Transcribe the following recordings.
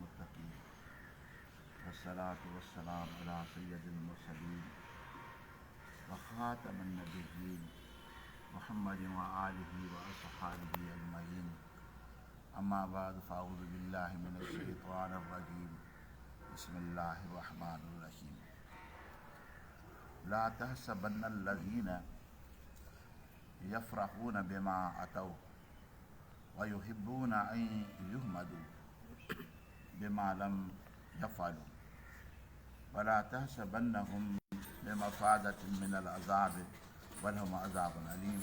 للمتقين والصلاة والسلام على سيد المرسلين وخاتم النبيين محمد وآله وأصحابه أجمعين أما بعد فأعوذ بالله من الشيطان الرجيم بسم الله الرحمن الرحيم لا تحسبن الذين يفرحون بما أتوا ويحبون أن يحمدوا بما لم يفعلوا ولا تحسبنهم بمفازة من العذاب ولهم عذاب أليم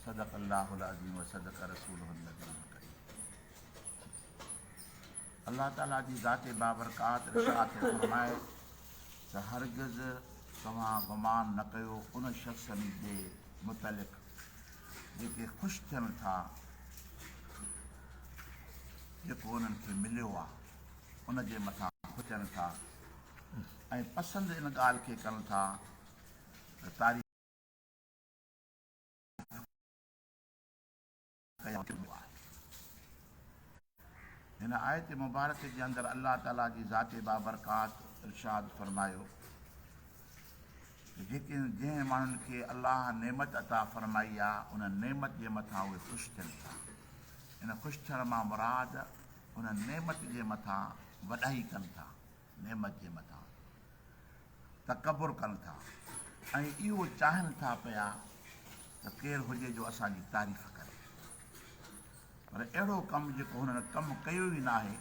صدق الله العظيم وصدق رسوله النبي الڪريم الله تعالي جي ذات بابرڪات ارشاد ٿو فرمائي ته هرگز توهان گمان نه ڪيو ان شخصن جي متعلق جيڪي خوش ٿين ٿا جيڪو انهن کي مليو آهي ان جي مٿان خوش ٿين ٿا ۽ پسند ان ڳالهه کي ڪن ٿا ته تعريف ڪيو ويو آهي. هن آيت مبارڪ جي اندر الله تعالي جي ذات بابرڪات ارشاد فرمايو ته جيڪي جنهن ماڻهن کي الله نعمت عطا فرمائي آهي ان نعمت جي مٿان اهي خوش ٿين ٿا. ان خوش ٿيڻ مان مراد ان نعمت جي مٿان وڏائي ڪن ٿا. نعمت جي مٿان تڪبر ڪن ٿا ۽ اهو چاهين ٿا پيا ته ڪير هجي جو اسان جي تعريف ڪري پر اهڙو ڪم جيڪو هنن ڪم ڪيو ئي ناهي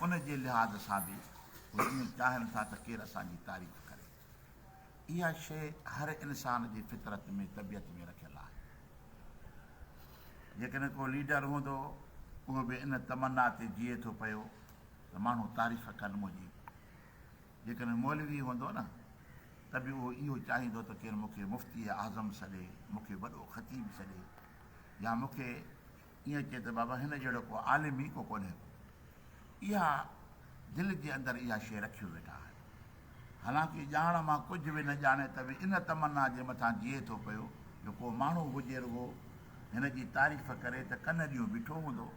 ان جي لحاظ سان به هو ائين چاهين ٿا ته ڪير اسان جي تعريف ڪري. اها شيء هر انسان جي فطرت ۾ طبيعت ۾ رکيل آهي. جيڪڏهن ڪو ليڊر هوندو اهو به ان تمنا تي جيئي ٿو پيو ته ماڻهو تعريف ڪن منهنجي. جيڪڏهن مولوي هوندو نه ته به اهو اهو چاهيندو ته ڪير مون کي مفتي اعظم سڏي، مون کي وڏو خطيب سڏي يا مون کي ائين چئي ته بابا هن جهڙو ڪو عالم ئي ڪو ڪونهي ڪو. اها دل جي اندر اها شيء رکيو ويٺا آهن. حالانڪه ڄاڻ مان ڪجهه به نه ڄاڻي ته به ان تمنا جي مٿان جيئي ٿو پيو جو ڪو ماڻهو هجي رڳو هن جي تعريف ڪري ته ڪن ڏيون بيٺو هوندو.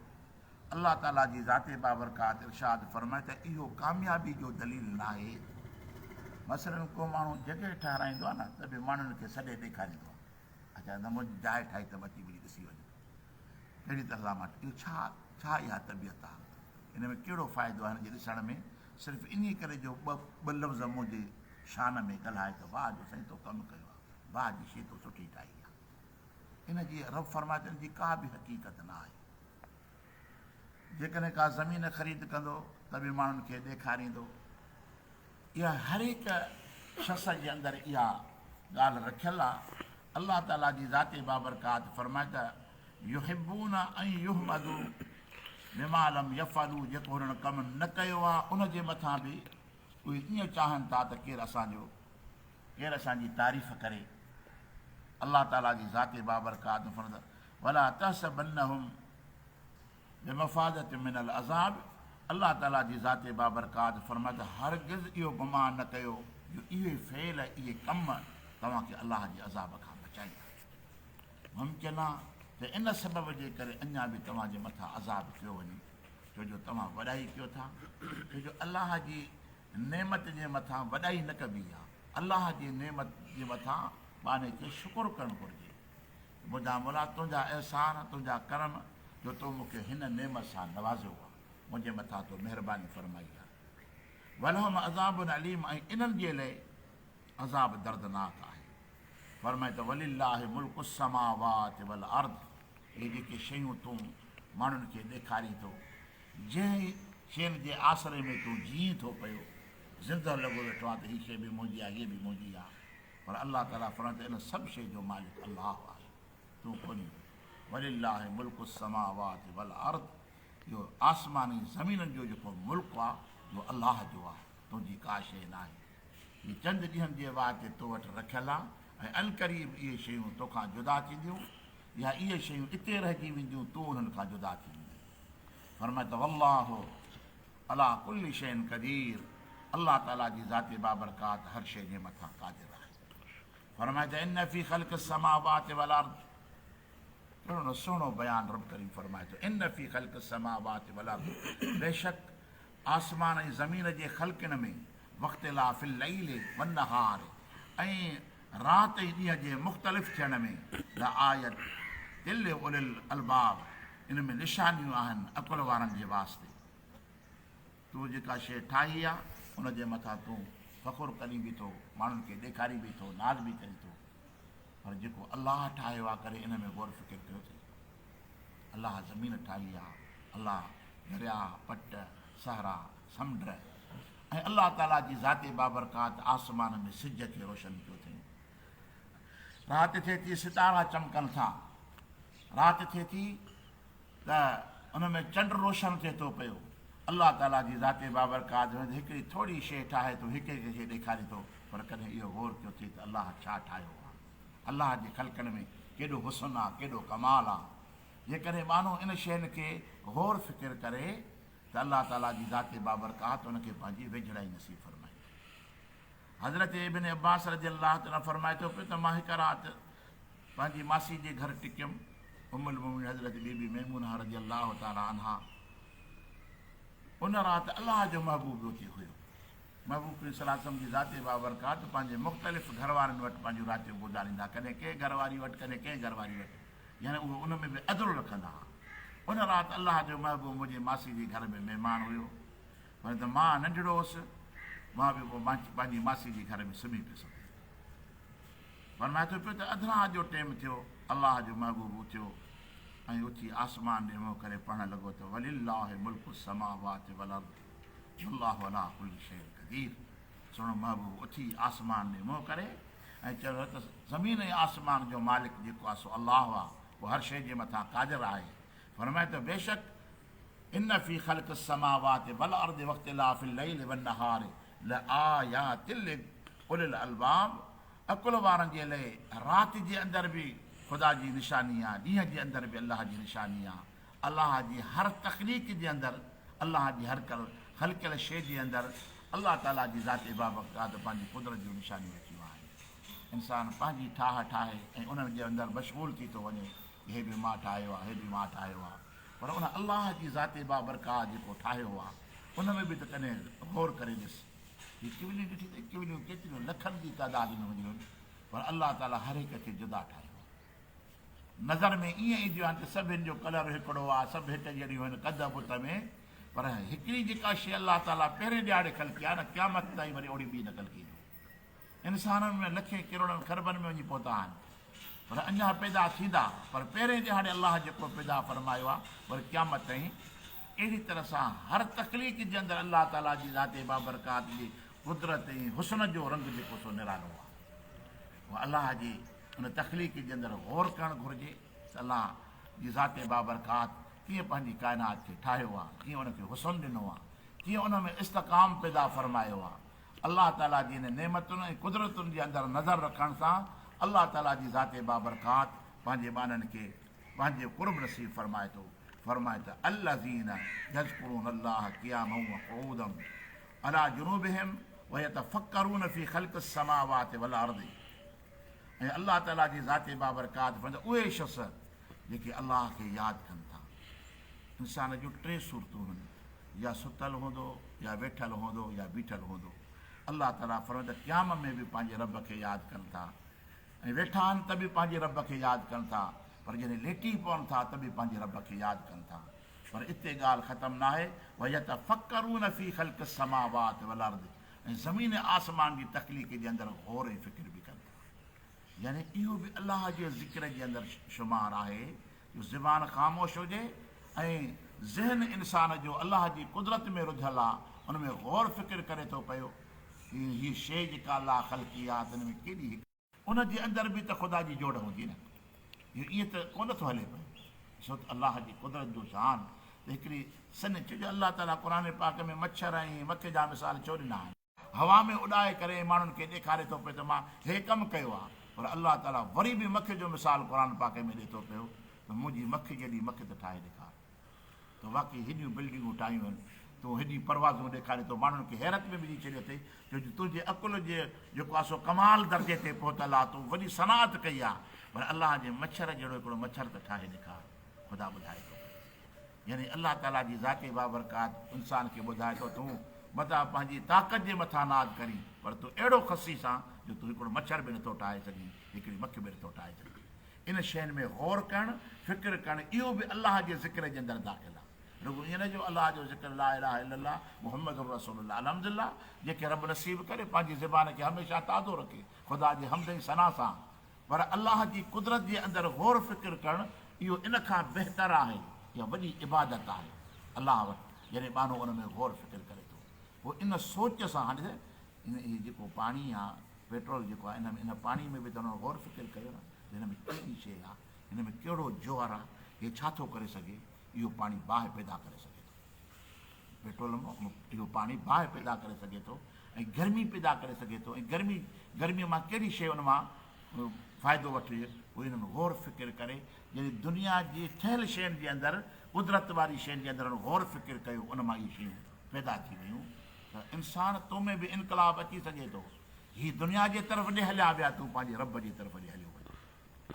الله تعاليٰ جي ذات بابرڪات ارشاد فرمائي ته اهو ڪاميابي جو دليل ناهي. مثلاً ڪو ماڻهو جڳهه ٺهرائيندو آهي نه ته به ماڻهن کي سڏي ڏيکاريندو آهي اڇا نه منهنجي جاء ٺاهي اٿم اچي منهنجي ڏسي وڃو ڪهڙي طرح سان مان اهو ڇا ڇا اها طبيعت آهي ان ۾ ڪهڙو فائدو آهي هن جي ڏسڻ ۾ صرف انهي ڪري جو ٻه ٻه لفظ منهنجي شان ۾ ڳالهائي ته واهه جو سائين تو ڪم ڪيو آهي واهه جي شيء تو سٺي ٺاهي آهي ان جي رب فرمائي ته ان جي ڪا به حقيقت نه آهي. جيڪڏهن ڪا زمين خريد ڪندو ته به ماڻهن کي ڏيکاريندو. اها هر هڪ شخص جي اندر اها ڳالهه رکيل آهي. الله تعاليٰ جي ذات بابرڪات فرمائي ته يحبون ان يحمدوا بما لم يفعلوا جيڪو هنن ڪم نه ڪيو آهي ان جي مٿان به اهي ائين چاهن ٿا ته ڪير اسان جو ڪير اسان جي تعريف ڪري. الله تعاليٰ جي ذات بابرڪات فرمائي ته ولا تحسبنهم بمفازة من العذاب الله تعاليٰ جي ذات بابرڪات فرمائي ته هرگز اهو گمان نه ڪيو جو اهي فعل اهي ڪم توهان کي الله جي عذاب کان بچائيندا. ممڪن آهي ته ان سبب جي ڪري اڃا به توهان جي مٿان عذاب ڪيو وڃي ڇو جو توهان وڏائي ڪيو ٿا ڇو جو الله جي نعمت جي مٿان وڏائي نه ڪبي آهي الله جي نعمت جي مٿان ٻانهي کي شڪر ڪرڻ گهرجي. منهنجا مولا تنهنجا احسان تنهنجا ڪرم جو تو مون کي هن نعمت سان نوازيو آهي منهنجي مٿان تو مهرباني فرمائي آهي ولهم عذاب اليم ۽ انهن جي لئي عذاب دردناڪ آهي فرمائي ته ولله ملڪ السماوات والارض اهي جيڪي شيون تون ماڻهن کي ڏيکارين ٿو جنهن شين جي آسري ۾ تون جيئين ٿو پيو زنده لڳو ويٺو آهين ته هي شي به منهنجي آهي هيء به منهنجي آهي پر الله تعاليٰ فرمائي ته ان سڀ شيء جو مالڪ الله آهي، تون ڪونهين. ولله ملڪ السماوات والارض اهو آسمان ۽ زمينن جو جيڪو ملڪ آهي اهو الله جو آهي، تنهنجي ڪا شيء ناهي. هي چند ڏينهن جي واسطي تو وٽ رکيل آهي ۽ عنقريب اهي شيون توکان جدا ٿينديون يا اهي شيون اتي رهجي وينديون تون انهن کان جدا ٿي ويندين. فرمائي ته والله عليٰ ڪل شيء قدير الله تعاليٰ جي ذات بابرڪات هر شيء جي مٿان قادر آهي. فرمائي ته ان في خلق السماوات والارض ڪهڙو نه سهڻو بيان رب ڪريم فرمائي ٿو ان في خلق السماوات والارض بيشڪ آسمان ۽ زمين جي خلقڻ ۾، واختلاف الليل والنهار ۽ رات ۽ ڏينهن جي مختلف ٿيڻ ۾، لآيات لاولي الالباب ان ۾ نشانيون آهن عقل وارن جي واسطي. تون جيڪا شيء ٺاهي آ ان جي مٿان تون فخر ڪرين به ٿو، ماڻهن کي ڏيکارين به ٿو، ناز به ڪرين ٿو، پر جيڪو الله ٺاهيو آ ڪڏهن ان ۾ غور فڪر ڪيو اٿئي؟ الله زمين ٺاهي آ، الله درياء، پٽ، صحرا، سمنڊ ۽ الله تعاليٰ جي ذات بابرڪات آسمان ۾ سج کي روشن ڪيو اٿئي. رات ٿئي ٿي ستارا چمڪن ٿا، رات ٿئي ٿي ته ان ۾ چنڊ روشن ٿئي ٿو پيو. الله تعاليٰ جي ذات بابرڪات ۾ هڪڙي ٿوري شيء ٺاهي ٿو هڪ هڪ کي ڏيکاري ٿو پر ڪڏهن اهو غور ڪيو ٿئي ته الله ڇا ٺاهيو آ؟ الله جي خلقڻ ۾ ڪيڏو حسن آ، ڪيڏو ڪمال آ. جيڪڏهن ٻانهو ان شين کي غور فڪر ڪري ته الله تعاليٰ جي ذات بابرڪات ان کي پنهنجي ويجهڙائي نصيب فرمائيندي. حضرت ابن عباس رضي الله تعالٰي عنه فرمائي ٿو پيو ته مان هڪ رات پنهنجي ماسي جي گهر ٽڪيم، ام المومنين حضرت بي بي ميمونه رضي الله تعالٰي عنها ان رات الله جو محبوب به اتي هيو. محبوب ڪريم صلي الله عليه وسلم جي ذات بابرڪات پنهنجي مختلف گهر وارن وٽ پنهنجون راتيون گذاريندا، ڪڏهن ڪنهن گهر واري وٽ ڪڏهن ڪنهن گهر واري وٽ، يعني اهو ان ۾ به عدل رکندا ها. ان رات الله جو محبوب منهنجي ماسي جي گهر ۾ مهمان هيو. پر ته مان ننڍڙو هوس، مان به پوء پنهنجي ماسي جي گهر ۾ سمهي پيس. فرمائي ٿو پيو ته اڌ رات جو ٽيم ٿيو، الله جو محبوب اٿيو ۽ اٿي آسمان ڏي منهن ڪري پڙهڻ لڳو ته ولله ملڪ السماوات والارض والله علي ڪل شيء قدير. سهڻو محبوب اٿي آسمان ڏي منهن ڪري ۽ چيو ته زمين ۽ آسمان جو مالڪ جيڪو آهي سو الله آهي، اهو هر شيء جي مٿان قادر آهي. فرمائي ٿو بيشڪ ان في خلق السماوات والارض واختلاف الليل والنهار لآيات لاولي الالباب عقل وارن جي لئه رات جي اندر به خدا جي نشاني آ ڏينهن جي اندر به الله جي نشاني آ الله جي هر تخليق جي اندر الله جي هر خلقيل شيء جي اندر الله تعالي جي ذات بابرڪات پنهنجي قدرت جون نشانيون رکيون آهن انسان پنهنجي ٺاهه ٺاهي ۽ انهن جي اندر مشغول ٿي ٿو وڃي هي به مان ٺاهيو آ هي به مان ٺاهيو آ پر ان الله جي ذات بابرڪات جيڪو ٺاهيو آ ان ۾ به ته ڪڏهن غور ڪري ڏس. هي ڪوليون ڏٺي ته ڪوليون ڪيتريون لکن جي تعداد ۾ هونديون آهن پر الله تعالي هر هڪ کي جدا ٺاهيو آ. نظر ۾ ائين اينديون آهن ته سڀن جو ڪلر هڪڙو آ، سڀ هڪ جهڙيون آهن قد بت ۾ پر هڪڙي جيڪا شيء الله تعالي پهرين ڏهاڙي خلقي آ نه قيامت تائين وري اوڙي ٻي نه خلقيندو. انسانن ۾ لکين ڪروڙن کربن ۾ وڃي پهتا آهن پر اڃا پيدا ٿيندا پر پهرين ڏهاڙي الله جيڪو پيدا فرمايو آهي وري قيامت تائين اهڙي طرح سان هر تخليق جي اندر الله تعالي جي ذات بابرڪات جي قدرت ۽ حسن جو رنگ جيڪو سو نرالو آهي اهو الله جي ان تخليق جي اندر غور ڪرڻ گهرجي ته الله جي ذات بابرڪات ڪيئن پنهنجي ڪائنات کي ٺاهيو آهي ڪيئن ان کي حسن ڏنو آهي ڪيئن ان ۾ استحڪام پيدا فرمايو آهي الله تعاليٰ جي انهن نعمتن ۽ قدرتن جي اندر نظر رکڻ سان الله تعاليٰ جي ذات بابرڪات پنهنجي ٻانهن کي پنهنجي قرب نصيب فرمائي ٿو. فرمائي ته الذين يذڪرون الله قياما وقعودا علي جنوبهم ويتفڪرون في خلق السماوات والارض ۽ الله تعاليٰ جي ذات بابرڪات فرمائي ته اهي شخص جيڪي الله کي ياد ڪن ٿا. انسان جون ٽي صورتون هن، يا ستل هوندو، يا ويٺل هوندو، يا بيٺل هوندو. الله تعاليٰ فرمائي ته قيام ۾ به پنهنجي رب کي ياد ڪن ٿا ۽ ويٺا آهن ته به پنهنجي رب کي ياد ڪن ٿا پر جڏهن ليٽي پون ٿا ته به پنهنجي رب کي ياد ڪن ٿا. پر اتي ڳالهه ختم ناهي، ويتفڪرون في خلق السماوات والارض ۽ زمين ۽ آسمان جي تخليق جي اندر غور ۽ فڪر به ڪن ٿا. يعني اهو به الله جي ذڪر جي اندر شمار آهي جو زبان خاموش هجي ۽ ذهن انسان جو الله جي قدرت ۾ رڌل آ ان ۾ غور فڪر ڪري ٿو پيو ته هي شيء جيڪا الله خلقي آ ته ان ۾ ڪيڏي ان جي اندر به ته خدا جي جوڙ هوندي نه اهو ائين ته ڪونه ٿو هلي پيو ڏسو ته الله جي قدرت جو شان ته هڪڙي سن ڇو جو الله تعاليٰ قرآن پاڪ ۾ مڇر ۽ مکي جا مثال ڇو ڏنا آهن. هوا ۾ اڏائي ڪري ۽ ماڻهن کي ڏيکاري ٿو پيو ته مان هي ڪم ڪيو آهي پر الله تعاليٰ وري به مک جو مثال قرآن پاڪ ۾ ڏئي ٿو پيو ته منهنجي مک جيڏي مک ته ٺاهي ڏيکار تو واقعي هيڏيون بلڊنگون ٺاهيون آهن تون هيڏي پروازون ڏيکاري ٿو ماڻهن کي حيرت ۾ وجهي ڇڏيو اٿئي ڇو جو تنهنجي عقل جي جيڪو آهي سو ڪمال درجي تي پهتل آهي تون وڏي صنعت ڪئي آهي پر الله جي مڇر جهڙو هڪڙو مڇر ته ٺاهي ڏيکار خدا ٻڌائي ٿو پيو. يعني الله تعاليٰ جي ذات بابرڪات انسان کي ٻڌائي ٿو تون متان پنهنجي طاقت جي مٿان ناز ڪرين پر تون اهڙو خسيس آن جو تون هڪڙو مڇر به نٿو ٺاهي سگهين، هڪڙي مک به نٿو ٺاهي سگهين. ان شين ۾ غور ڪرڻ، فڪر ڪرڻ اهو به الله جي ذڪر جي اندر داخل آ. رڳو ائين نه جو الله جو ذڪر لا اله الا الله محمد رسول الله الحمدلله جنهن کي رب نصيب ڪري پنهنجي زبان کي هميشه تازو رکي خدا جي حمد ۽ ثنا سان پر الله جي قدرت جي اندر غور فڪر ڪرڻ اهو ان کان بهتر آهي، اها وڏي عبادت آهي الله وٽ جڏهن ٻانهو ان ۾ غور فڪر ڪري ٿو پوء ان سوچ سان هاڻي ڏس ان هي جيڪو پاڻي آ پيٽرول جيڪو آ ان ۾ ان پاڻي ۾ به ته انهن غور فڪر ڪيو نه ته هن ۾ ڪهڙي شيء آ هن ۾ ڪهڙو جوهر آ هي ڇا ٿو ڪري سگهي اهو پاڻي باهه پيدا ڪري سگهي ٿو. پيٽرول اهو پاڻي باهه پيدا ڪري سگهي ٿو ۽ گرمي پيدا ڪري سگهي ٿو ۽ گرمي گرمي مان ڪهڙي شيء ان مان فائدو وٺجي اهو ان ۾ غور فڪر ڪري جڏهن دنيا جي ٺهيل شين جي اندر قدرت واري شين جي اندر غور فڪر ڪيو ان مان اهي شيون پيدا ٿي ويون ته انسان تو ۾ به انقلاب اچي سگهي ٿو هي دنيا جي طرف ڏي هليا ويا تون پنهنجي رب جي طرف ڏي هليو وڃ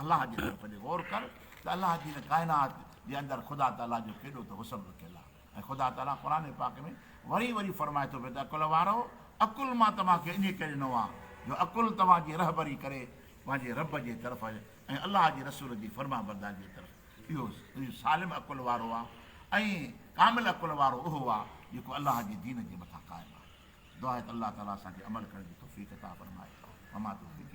الله جي طرف ڏي غور ڪر ته الله جي هن ڪائنات جي اندر خدا تعاليٰ جو ڪيڏو ته حسن رکيل آهي ۽ خدا تعاليٰ قرآن پاڪ ۾ وري وري فرمائي ٿو پيو ته عقل وارؤ! عقل مان توهان کي انهيء ڪري ڏنو آهي جو عقل توهان جي رهبري ڪري پنهنجي رب جي طرف ۽ الله جي رسول جي فرمانبرداري جي طرف. اهو سالم عقل وارو آهي ۽ ڪامل عقل وارو اهو آهي جيڪو الله جي دين جي مٿان قائم آهي. دعا آهي ته الله تعاليٰ اسان کي عمل ڪرڻ جي توفيق عطا فرمائي. وما توفيقي.